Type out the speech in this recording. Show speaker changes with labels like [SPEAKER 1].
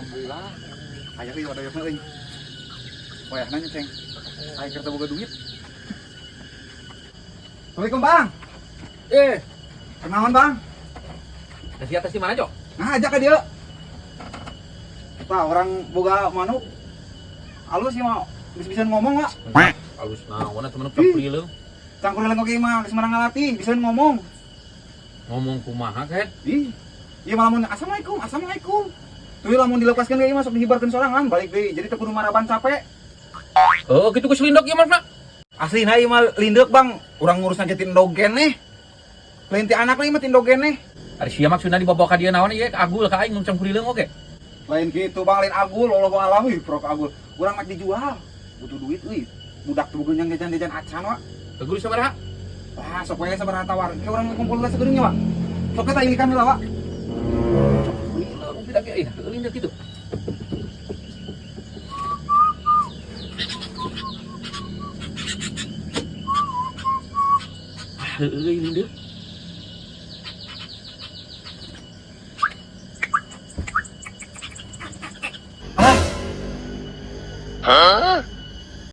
[SPEAKER 1] Alhamdulillah. Aya euy wadah euy. Wayahna nya ceng. Aing keur teu boga duit. Assalamualaikum, Bang.
[SPEAKER 2] Eh,
[SPEAKER 1] Kenaon, Bang?
[SPEAKER 2] nasi atas di mana, Cok?
[SPEAKER 1] Nah, ajak ka dieu. Tah, orang boga manuk. Alus sih mah geus bisa ngomong, Wak.
[SPEAKER 2] Halus naon atuh manuk cangkurileung.
[SPEAKER 1] Cangkurileung oge mah geus menang ngalatih, bisa ngomong.
[SPEAKER 2] Ngomong kumaha kayak?
[SPEAKER 1] Ih. Ieu mah lamun assalamualaikum, assalamualaikum. Tuh lamun dilepaskeun ge masuk dihibarkeun sorangan balik deui. Jadi teu kudu maraban capek.
[SPEAKER 2] Oh, gitu geus lindek ieu mah.
[SPEAKER 1] Aslina ieu mah lindeuk, Bang. Urang ngurusna ge ti endog keneh. Lain ti anakna ieu mah ti endog keneh.
[SPEAKER 2] Ari sia maksudna dibawa ka dieu naon ieu agul ka aing mun cangkurileung oge.
[SPEAKER 1] Lain gitu, Bang, lain agul, Allah alam ih, prok agul. Urang mah dijual. Butuh duit euy. Budak tuh genyang jajan-jajan acan, Wak.
[SPEAKER 2] Tegul sabaraha?
[SPEAKER 1] Wah, sok we sabaraha tawar. Ke urang kumpul heula sagedeung nya, Wak. Sok eta ilikan heula, Wak.
[SPEAKER 2] Cangkurileung tidak ge euy, lindek kitu. Ah, heueuy lindek.
[SPEAKER 1] Ah.